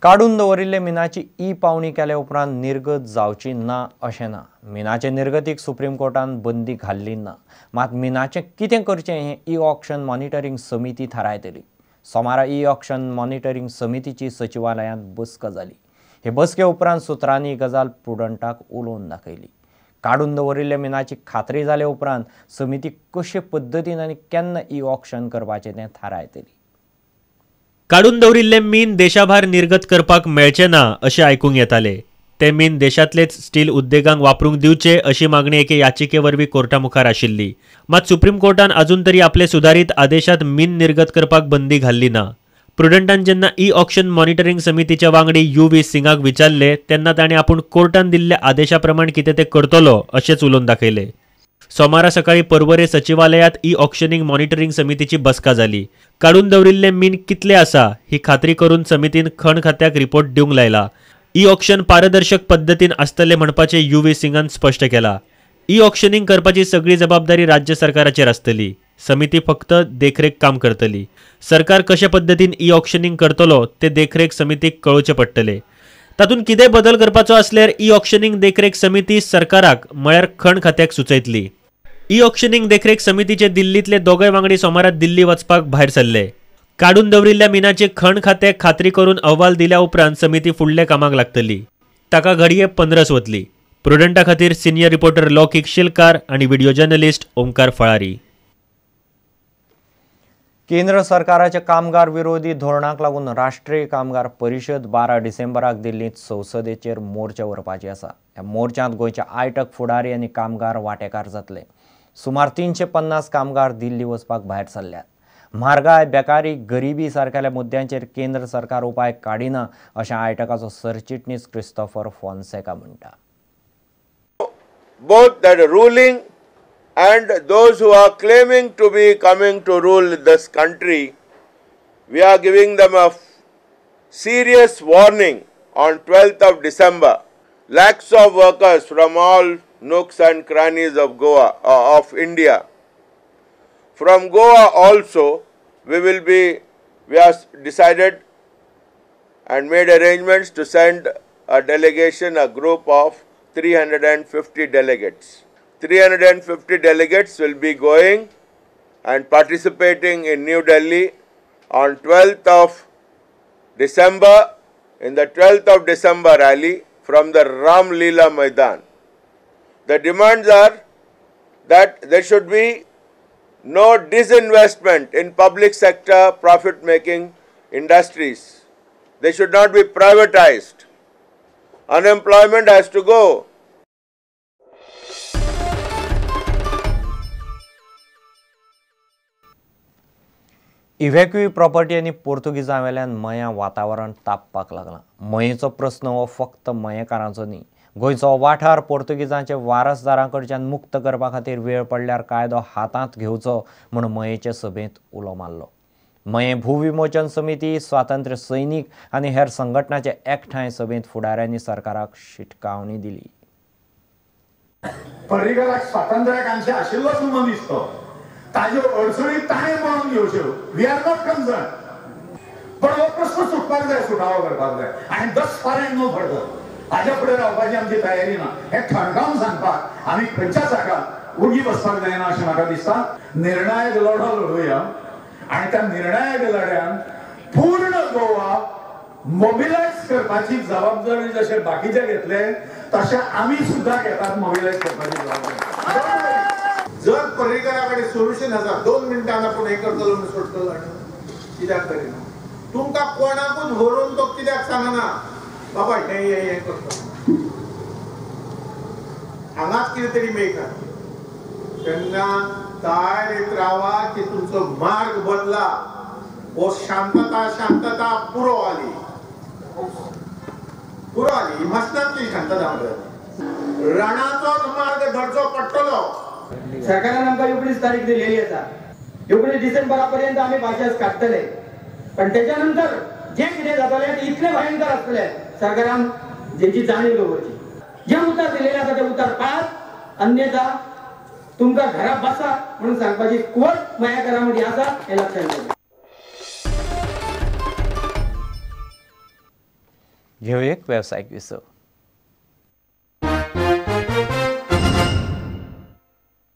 काडून दवरिल्ले मिनाची ई पावणी केले उपरांत निर्गत जावची ना अशें ना. मिनाचे निर्गतीक सुप्रीम कोर्टान बंदी घाल्ली ना, मात मिनाचें कितें करचें हें ई ऑक्शन मॉनिटरींग समिती थारायतली. सोमारा ई ऑक्शन मॉनिटरींग समितीची सचिवालयांत बसका जाली. हे बसके उपरांत सुत्रांनी ही गजाल प्रुडंटाक उलोवन दाखयली. काडून दवरिल्ले मिनाची खात्री जाले उपरांत समिती कशे पद्दतीन आनी केन्ना ई ऑक्शन करपाचें तें थारायतली. काडून दवरिल्लें मीन देशाभायर निर्गत करपाक मेळचें ना अशें आयकूंक येतालें. तें मीन देशांतलेच स्टील उद्देगांक वापरूंक दिवचें अशी मागणी एके याचिके वरवीं कोर्टा मुखार आशिल्ली. मात सुप्रीम कोर्टान अजून तरी आपले सुदारीत आदेशांत मीन निर्गत करपाक बंदी घाल्ली ना. प्रुडंटान जेन्ना ई ऑक्शन मॉनिटरींग समितीच्या वांगडी you V सिंगाक विचारले तेन्ना ताणें आपूण कोर्टान दिल्ल्या आदेशा प्रमाण कितें तें करतलो अशेंच उलोवन दाखयलें. सोमारा सकाळी पर्वरे सचिवालयांत ई ऑक्शनिंग मॉनिटरींग समितीची बसका जाली. काडून दवरिल्लें मीन कितलें आसा ही खात्री करून समितीन खण खात्याक रिपोर्ट दिवंक लायला. ई ऑक्शन पारदर्शक पद्दतीन आसतलें म्हणपाचें you V सिंगान स्पश्ट केलां. ई ऑक्शनिंग करपाची सगळी जबाबदारी राज्य सरकाराचेर आसतली. समिती फक्त देखरेख काम करतली. सरकार कशे पद्दतीन ई ऑक्शनिंग करतलो ते देखरेख समितीक कळोवचें पडटलें. तातूंत कितेंय बदल करपाचो आसल्यार ई ऑक्शनिंग देखरेख समिती सरकाराक म्हळ्यार खण खात्याक सुचयतली. ई ऑक्शनिंग देखरेख समितीचे दिल्लींतले दोगय वांगडी सोमारा दिल्ली वचपाक भायर सरले. काडून दवरिल्ल्या मिनाची खण खात्याक खात्री करून अहवाल दिल्या उपरांत समिती फुडल्या कामाक लागतली. ताका घडये 15 वतली. प्रुडंटा खातीर सिनियर रिपोर्टर लौकिक शिलकार आनी व्हिडिओ जर्नलिस्ट ओमकार फळारी. केंद्र सरकाराच्या कामगार विरोधी धोरणाक लागून राष्ट्रीय कामगार परिशद 12 डिसेंबराक दिल्लींत संसदेचेर मोर्चा व्हरपाची आसा. ह्या मोर्चांत गोंयच्या आयटक फुडारी आनी कामगार वांटेकार जातले. सुमार 350 कामगार दिल्ली वचपाक भायर सरल्यात. म्हारगाय, बेकारी, गरिबी सारकेल्या मुद्द्यांचेर केंद्र सरकार उपाय काडिना अशें आयटकाचो सरचिटणीस क्रिस्तोफर फोन्सेका म्हणटा. Both the ruling and those who are claiming to be coming to rule this country, we are giving them a serious warning on 12th of December. Lakhs of workers from all nooks and crannies of Goa, of India. From Goa also, we have decided and made arrangements to send a delegation, a group of 350 delegates. 350 delegates will be going and participating in New Delhi on 12th of December, in the 12th of December rally from the Ram Leela Maidan. The demands are that there should be no disinvestment in public sector profit-making industries. They should not be privatized. Unemployment has to go. Evacuee property आनी पोर्तुगीजां वेल्यान मयां वातावरण तापपाक लागलां. मयेचो प्रस्न हो फक्त मयेकारांचो न्ही. गोंयचो वाठार पोर्तुगीजांचे वारसदारां कडच्यान मुक्त करपा खातीर वेळ पडल्यार कायदो हातांत घेवचो म्हूण मयेचे सभेंत उलो मारलो. मये भूविमोचन समिती, स्वातंत्र्य सैनीक आनी हेर संघटनाचे एकठांय सभेंत फुडाऱ्यांनी सरकाराक शिटकावणी दिली. पर्रीकराक स्वातंत्र्याकांक्षी आशिल्लोच मनीस तो, ताज्यो अडचणी ताणें पळोवन घेवच्यो. We are not concern, पण हो प्रश्न सुटपाक जाय, सुटावो करपाक जाय आनी thus far and no further. हाज्या फुडें रावपाची आमची तयारी ना. हें थंडावन सांगपाक आमी खंयच्या जाग्यार उगी बसपाक जायना अशें म्हाका दिसता. निर्णायक लढो लढोवया आनी त्या निर्णायक लढ्यान पूर्ण गोवा मोबिलायज करपाची जबाबदारी जशे बाकीचे घेतले तशे आमी सुद्दां घेतात मोबिलायज करपाची जबाबदारी. जर पर्रीकरा कडेन सोल्युशन आसा 2 मिनटां आपूण हें करतलो म्हणून सोडटलो आनी कित्याक करिना? तुमकां कोणाकूच व्हरून तो कित्याक सांगना बाबा हें हें हें करता, हांगाच कितें तरी मेळटा. तेन्ना तयारीत रावा की तुमचो मार्ग बदला. हो शांतता शांतता पुरो आली, पुरो आली. मसनांतली शांतता म्हणल्यार रणाचोच मार्ग धरचो पडटलो. सरकारान आमकां 19 तारीख दिलेली आसा. 19 डिसेंबरा पर्यंत आमी भाशेस काडटले, पण त्याच्या नंतर जे कितें जातलें ते इतलें भयंकर आसतलें. सरकारान जेची जाणीव दवरची. जे उतर दिलेलें आसा तें उतर पाळात, अन्यथा तुमकां घरा बसा म्हणून सांगपाची कुवत मयेकारां मदीं आसा हें लक्षात दवरात. घेवया एक वेवसायीक विसव.